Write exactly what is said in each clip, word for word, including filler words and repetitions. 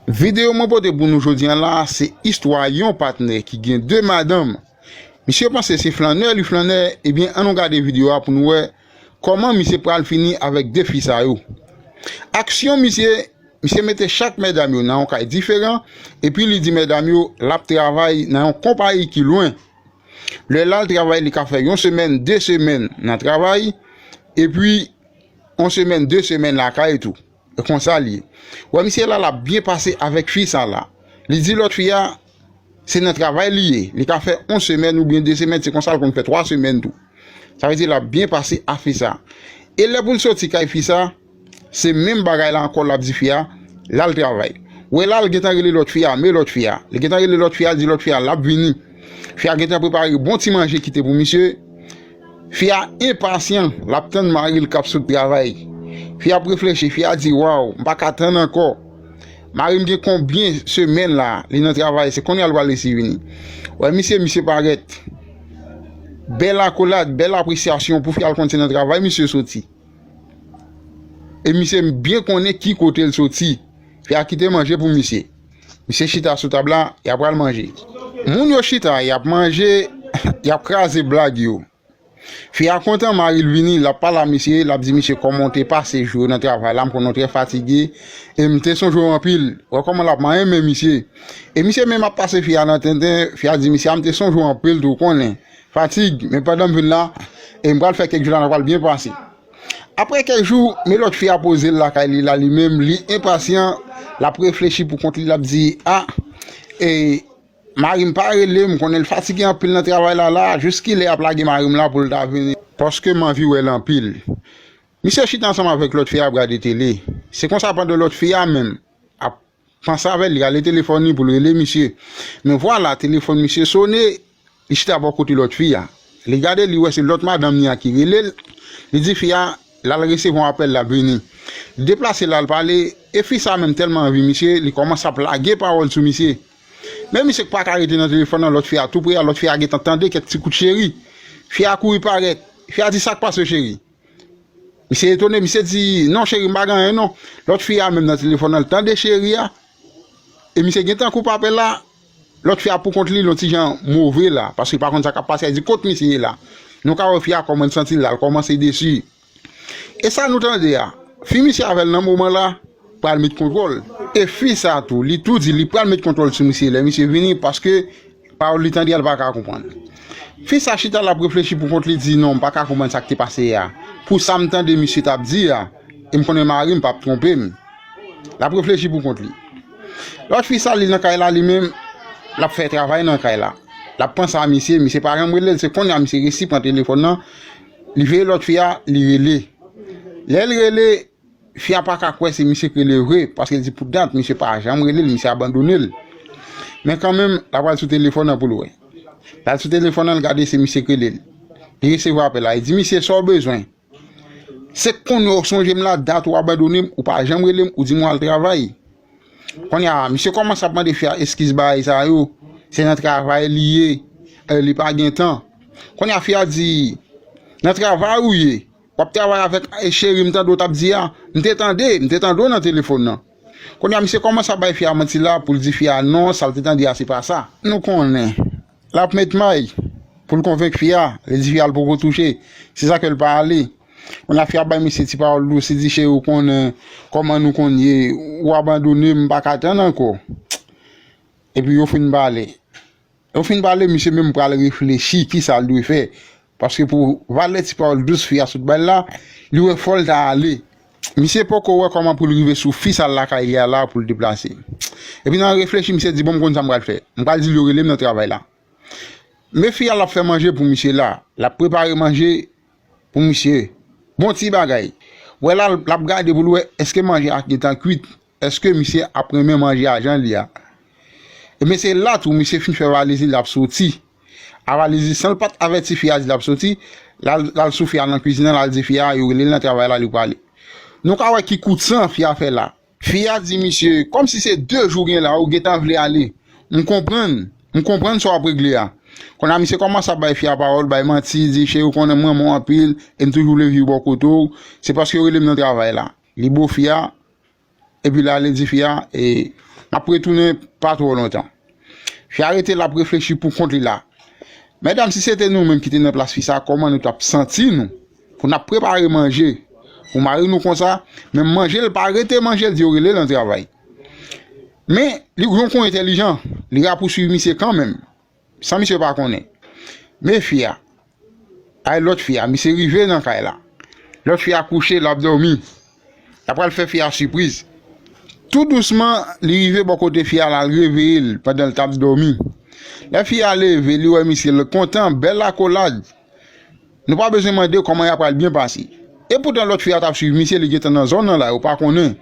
Videyo mwen pote pou nou jodi a la, se istwa yon patnè ki gen de madanm. Misye panse se flannè, li flannè, ebyen, ann nou gade videyo a pou nou wè kòman misye pral fini avèk de fi sa yo. Aksyon misye, misye mete chak medam yo nan yon kay diferan, epi li di medam yo l ap travay nan yon konpayi ki lwen. Lè l al travay, li ka fè yon semèn, de semèn nan travay, epi yon semèn, de semèn lakay tou. E konsa l ye. Ou wè misye la, l ap byen pase avèk fi sa la. Li di lòt fi a, se nan travay li ye. Li ka fè yon semèn oubyen de semèn, se konsa l konn fè twa semèn tou. Sa vle di l ap byen pase a fi sa. E lè pou l soti kay fi sa, se menm bagay la ankò l ap di fi a, l al travay. Ou wè la, l gentan rele lòt fi a, men lòt fi a. Li gentan rele lòt fi a, di lòt fi a, l ap vini. Fi a gentan prepare bon ti manje kite pou misye. Fi a enpasyan, l ap tann mari l k ap sot travay. Fi a ap reflechi, fi a di, waw, m pa ka tann ankò. Mari m gen konbyen semèn la, li nan travay, se kounye a l pral resi vini. Wè, misye, misye parèt. Bèl akolad, bèl apresyasyon pou fi a l konn se nan travay misye soti. E misye byen konnen ki kote l soti. Fi a kite manje pou misye. Misye chita sou tab la, y ap pral manje. Moun yo chita, y ap manje, y ap kraze blag yo. Fi a kontan mari l vini, l ap pale a misye, l ap di misye kòman w te pase jou yo nan travay la, m konnen w trè fatige, e m te sonje w anpil. Wè kòman l ap manyen men misye. E misye menm ap pase fi a nan tenten, fi a di misye a m te sonje w anpil tou, w konnen. Fatig, men pandan m vin la, e m pral fè kèk jou la, n a pral byen pase. Apre kèk jou, men lòt fi a poze l lakay li la, li menm, li enpasyan, l ap reflechi pou kont li, l ap di, a, e, mari m pa rele m, m konnen l fatige anpil nan travay la la, jis kilè y ap lage mari m la pou l ta vini, paske m anvi wè l anpil. Misye chita ansanm avèk lòt fi a ap gade tele. Se konsa pandan lòt fi a menm ap panse avè l, li rale telefòn li pou l rele misye. Men vwala, telefòn misye sone, li chita bò kote lòt fi a. Li gade, li wè se lòt madanm li a ki rele l. Li di fi a, l al resevwa yon apèl, l ap vini. Li deplase l al pale, e fi sa menm tèlman anvi misye, li kòmanse ap lage pawòl sou misye. Men misye k pa ka rete nan telefòn nan, lòt fi a tou pre a, lòt fi a gentan tande kèk ti kout cheri. Fi a kouri parèt. Fi a di, sa k pase, cheri? Misye etone, misye di, non, cheri, m pa gen anyen, non. Lòt fi a menm nan telefòn nan, l tande cheri a. E misye gentan koupe apèl la. Lòt fi a pou kont li, l on ti jan move la, paske l pa konn sa k ap pase, li di, kot misye ye la? Nou ka wè fi a kòman l santi l la, l kòmanse desi. E sa nou tande a, fi misye avè l nan moman la, pral met kontwòl. E fi sa tou, li tou di li pral met kontwòl sou misye lè misye vini, paske pawòl li tande a, l pa ka konprann. Fi sa chita, l ap reflechi pou kont li, di, non, m pa ka konprann sa k te pase a. Pou sa m tande misye t ap di a, e m konnen mari m p ap twonpe m. L ap reflechi pou kont li. Lòt fi sa, li nan kay la, li menm, l ap fè travay nan kay la. L ap panse a misye, misye pa janm rele l, se kounye a misye resi pran telefòn nan, li veye lòt fi a, li rele. Lè l rele, fi a pa ka kwè se misye k rele vre, paske l di pou dat, misye pa janm rele l, misye abandone l. Men kanmenm, l ap al sou telefòn nan pou l wè. L al sou telefòn nan, l gade se misye k rele l. Li resevwa apèl la, li di, misye, sa w bezwen? Se kounye a w sonje m la, dat ou abandone m, ou pa janm rele m, ou di m w al travay. Kounye a, misye kòmanse ap mande fi a eskiz bagay sa yo. Se nan travay li ye, e, li pa gen tan. Kounye a, fi a di, nan travay ou ye, w ap travay avèk, e, cheri m tande w t ap di a. M te tande, m te tande w nan telefòn nan. Kounye a, misye kòmanse ap bay fi a manti la pou l di fi a non, sa l te tande a, se pa sa. Nou konnen. L ap met may pou l konvenk fi a, li di fi a l poko touche. Se sa ke l pa ale. Kounye a fi a bay misye ti pawòl dous, li di, cheri, ou konnen kòman nou konn ye, ou abandone m, m pa ka tann ankò. Epi yo fin pale. Yo fin pale, misye menm pral reflechi kisa l dwe fè. Paske pou valè ti pawòl dous fi a sot ba l la, li wè fò l ta ale. Misye poko wè kòman pou l rive sou fi sa l lakay li a la pou l deplase. Epi nan reflechi, misye di, bon, m konn sa m pral fè. M pral di l yo rele m nan travay la. Men fi a l ap fè manje pou misye la. L ap prepare manje pou misye. Bon ti bagay. Wè la, l ap gade pou l wè èske manje a gentan kwit. Èske misye ap renmen manje a jan l ye a? Ebyen, se la tou, misye fin fè valiz li, l ap soti. A valiz li, san l pa t avèti fi a di l ap soti, l al, l al sou fi a nan kwizin nan, l al di fi a, yo rele l nan travay la, li prale. Nou ka wè ki kout san fi a fè la. Fi a di misye, kòmsi se de jou gen la, ou gentan vle ale. M konprann, m konprann sa w ap regle a. Kounye a, misye kòmanse ap bay fi a pawòl, bay manti, di, cheri, ou konnen m renmen w anpil, e m toujou vle viv bò kote w, se paske yo rele m nan travay la. Li bo fi a, epi l ale di fi a, e, M ap retounen pa twò lontan. Fi a rete l ap reflechi pou kont li la. Medam, si se te nou menm ki te nan plas fi sa, kòman nou t ap santi nou? Pou n ap prepare manje pou mari nou konsa, men manje l pa rete manje l, di yo rele l nan travay. Men, li yon kon entèlijan, li rapouswiv misye kanmenm, san misye pa konnen. Men fi a, ay lòt fi a, misye rive nan kay la. Lòt fi a kouche, l ap dòmi. L ap pral fè fi a sipriz. Tou dousman, li rive bò kote fi a la, l reveye l pandan l t ap dòmi. Lè fi a leve, li wè misye, l kontan, bèl akolad. Nou pa bezwen mande kòman y ap pral byen pase. Epoutan lòt fi a t ap swiv misye, li gentan nan zòn nan la, yo pa konnen.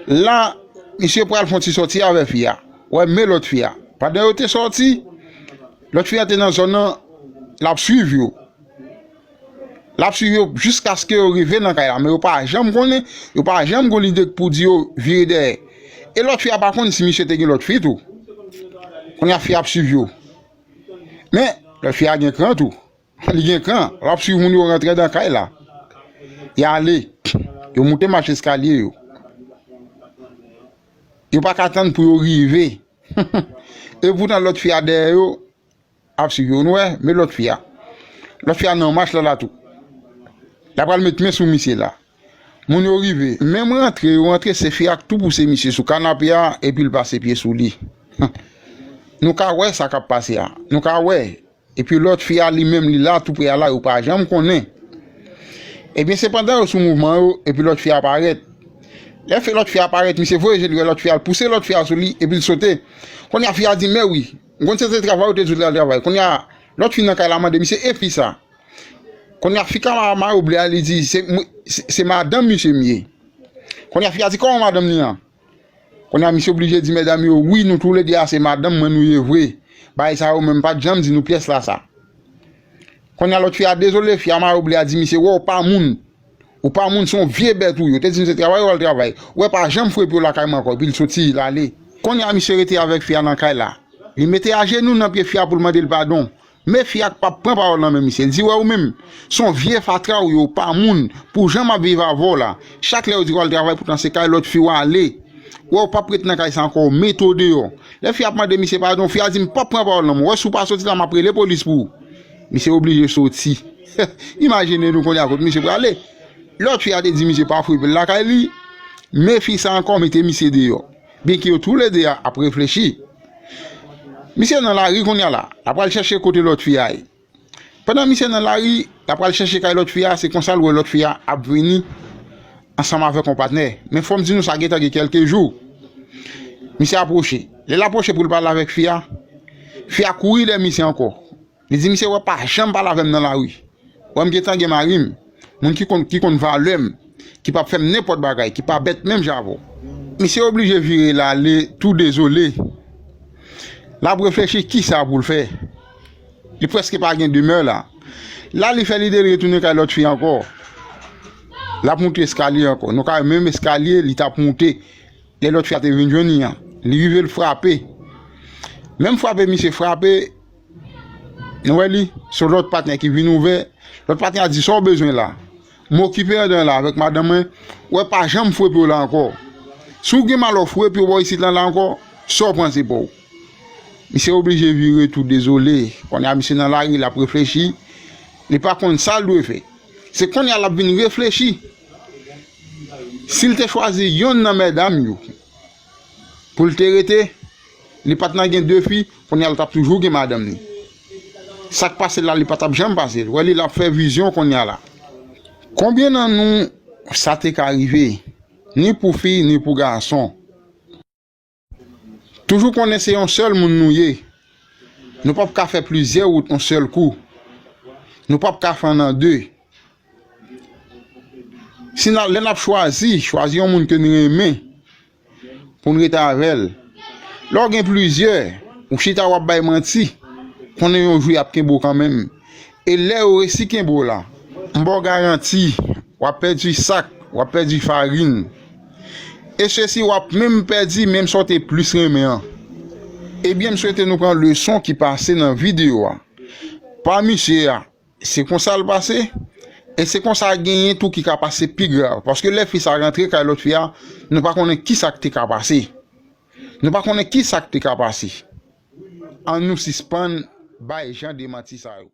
La, misye pral fè yon ti sòti avè fi a. Wè, men lòt fi a. Pandan yo te sòti, lòt fi a te nan zòn nan, l ap swiv yo. L ap swiv yo jiskaske yo rive nan kay la, men yo pa janm konnen, yo pa janm gon lide pou di yo vire dèyè. E lòt fi a pa konn si misye te gen lòt fi tou. Kounye a fi a ap swiv yo. Men, lòt fi a gen kran tou. Li gen kran, l ap swiv moun yo rantre nan kay la. Y ale. Yo moute mach eskalye yo. Yo pa ka tann pou yo rive. Epoutan lòt fi a dèyè yo, ap swiv yo. Nou wè, men lòt fi a. Lòt fi a nan mach la la tou. L ap pral met men sou misye la. Moun yo rive. Menm rantre, yo rantre, se fi a k tou pouse misye sou kanape a, epi l pase pye sou li. Nou ka wè sa k ap pase a. Nou ka wè. Epi lòt fi a li menm, li la, tou pre a la, yo pa janm konnen. Ebyen, se pandan yo sou mouvman yo, epi lòt fi a parèt. Lè fi, lòt fi a parèt, misye voye je li wè lòt fi a, l pouse lòt fi a sou li, epi l sote. Kounye a fi a di, men wi, m konn se te travay ou te di w t al travay. Kounye a, lòt fi nan kay la mande misye, e fi sa? Kounye a, fi ka ma, ma ouble a, li di, se, mwen, se, se madanm misye m ye. Kounye a, fi a di, kòman madanm li an? Kounye a, misye oblije di medam yo, wi, nou toulede a se madanm mwen nou ye vre. Bagay sa yo menm pa t janm di nou pyès la sa. Kounye a, lòt fi a dezole, fi a mare oble a di misye, wè, ou pa moun. Ou pa moun, se yon vye bèt ou ye. Ou te di misye travay, ou al travay. Ou wè, pa janm fwe pye w lakay mwen ankò. Epi l soti, l ale. Kounye a, misye rete avèk fi a nan kay la. Li mete ajenou nan pye fi a pou l mande l padon. Men fi a k p ap pran pawòl nan men misye. L di, wè ou menm, se yon vye fatra ou ye, ou pa moun, pou jan m ap viv avè w la. Chak lè yo di w al travay, poutan se kay lòt fi w ale. Wè ou p ap ret nan kay sa ankò, ou mete w deyò. Lè fi a ap mande misye padon, fi a di, m p ap pran pawòl nan men w. Wè si w pa soti la, m ap rele polis pou ou. Misye oblije soti. Imajine nou kounye a kot misye prale. Lòt fi a te di misye pa fwe pye l lakay li, men fi sa ankò mete misye deyò. Byenke yo toulede a ap reflechi. Misye nan lari kounye a la, l ap al chèche kote lòt fi a ye. Pandan misye nan lari, l ap al chèche kay lòt fi a, se konsa l wè lòt fi a ap vini ansanm avèk yon patnè. Men fò m di nou sa gentan gen kèlke jou. Misye apwoche. Lè l apwoche pou l pale avèk fi a, fi a kouri dèyè misye ankò. Li di misye, wè, pa janm pale avè m nan lari. Wè, m gentan gen mari m. Moun ki konn, ki konn valè m, ki p ap fè m nenpòt bagay, ki pa bèt menm jan avè w. Misye oblije vire l ale tou dezole. L ap reflechi kisa pou l fè. Li prèske pa gen demè la. La, li fè lide l retounen kay lòt fi ankò. L ap moute eskalye ankò. Nou ka wè menm eskalye li t ap moute. Lè lòt fi a te vin jwenn li an, li rive l frape. Menm frape misye frape, nou wè li, se yon lòt patnè ki vin ouvè. Lòt patnè a di, sa w bezwen la? M okipe anndan la avèk madanm mwen, wè pa janm fwe pye w la ankò. Si w gen malè w fwe pye w bò isit lan la ankò, sa w pran se pa w. Misye oblije vire tou dezole. Kounye a misye nan lari, l ap reflechi. Li pa konn sa l dwe fè. Se kounye a l ap vin reflechi. Si l te chwazi yonn nan medam yo pou l te rete, li pa t nan gen de fi, kounye a l t ap toujou gen madanm li. Sa k pase l la, li pa t ap janm pase l. Wè li, l ap fè vizyon kounye a la. Konbyen nan nou sa te ka rive, ni pou fi, ni pou gason? Toujou konnen se yon sèl moun nou ye. Nou p ap ka fè plizyè wout yon sèl kou. Nou p ap ka fè an an de. Si n a, lè n ap chwazi, chwazi yon moun ke n renmen pou n rete avè l. Lè w gen plizyè, ou chita w ap bay manti, konnen yon jou y ap kenbe w kanmenm. E lè yo resi kenbe w la, m ba w garanti, w ap pèdi sak, w ap pèdi farin. E sesi, w ap menm pèdi menm sa w te plis renmen an. Ebyen, m swete nou pran leson ki pase nan videyo a. Pa misye a, se konsa l pase. E se konsa genyen tou ki ka pase pi grav. Paske lè fi sa rantre kay lòt fi a, nou pa konnen kisa k te ka pase. Nou pa konnen ki sa k te ka pase. An nou sispann bay jan de manti sa yo.